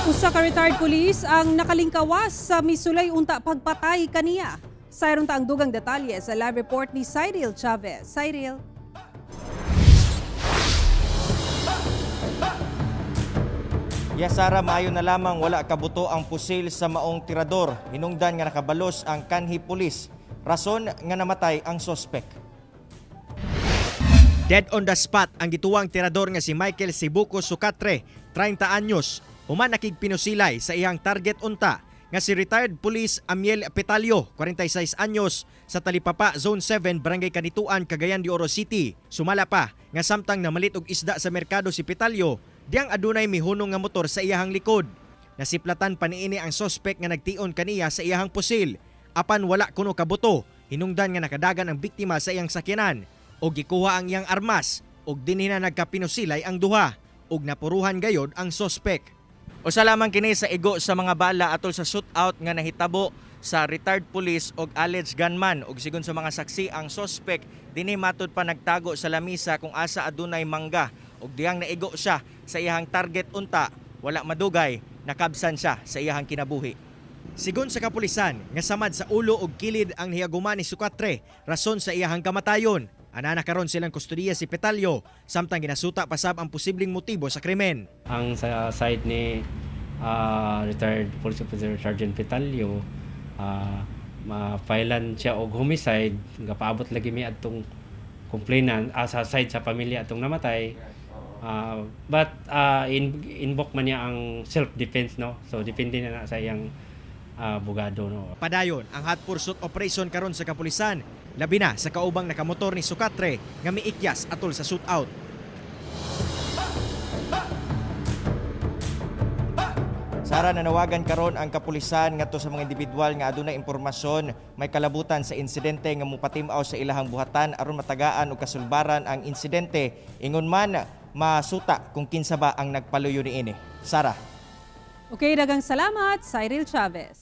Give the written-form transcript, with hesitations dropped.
Usa ka retired police ang nakalingkawas sa misulay unta pagpatay kaniya. Sayron ta ang dugang detalye sa live report ni Cyril Chavez. Cyril. Yes, Sara, maayo na lamang wala kabuto ang pusil sa maong tirador. Hinungdan nga nakabalos ang kanhi pulis. Rason nga namatay ang sospek. Dead on the spot ang gituwang tirador nga si Michael Sibuco Sucatre, 30 anyos, human nakig pinusilay sa iyang target unta nga si retired police Amiel Petalio, 46 anyos, sa Talipapa, Zone 7, Barangay Canitoan, Cagayan de Oro City. Sumala pa nga samtang namalit og isda sa merkado si Petalio, diyang adunay mihunong nga motor sa iyahang likod. Nasiplatan pa niini ang sospek nga nagtion kaniya sa iyahang pusil. Apan wala kuno kabuto, hinungdan nga nakadagan ang biktima sa iyang sakyanan og gikuha ang iyang armas ug dinhi na nagkapinusilay ang duha ug napuruhan gayod ang sospek. Usa lamang kini sa igo sa mga bala atol sa shootout nga nahitabo sa retired police og alleged gunman, ug sigon sa mga saksi, ang sospek dinhi matud pa nagtago sa lamisa kung asa adunay mangga, ug diyang naigo siya sa iyang target unta, wala madugay nakabsan siya sa iyang kinabuhi. Sigon sa kapulisan, nga samad sa ulo ug kilid ang nihaguma ni Sucatre, rason sa iyahang kamatayon. Ana na karon silang kustodiya si Petalio, samtang ginasuta pasab ang posibleng motibo sa krimen. Ang sa side ni retired police officer Sergeant Petalio, ma-filean siya og homicide, gapaabot lagi mi adtong complainant sa side sa pamilya atong namatay. But invoke man niya ang self defense, no, so depende na na sa iyang abogado, no. Padayon ang hot pursuit operation karon sa kapulisan, labi na sa kaubang nakamotor ni Sucatre nga miikyas atol sa shootout. Sara, nanawagan karon ang kapulisan ngadto sa mga individual nga adunay impormasyon may kalabutan sa insidente nga mupatim-aw sa ilahang buhatan aron matagaan og kasulbaran ang insidente, ingon man masuta kung kinsa ba ang nagpaluyo niini. Sara. Okay, dagang salamat, Cyril Chavez.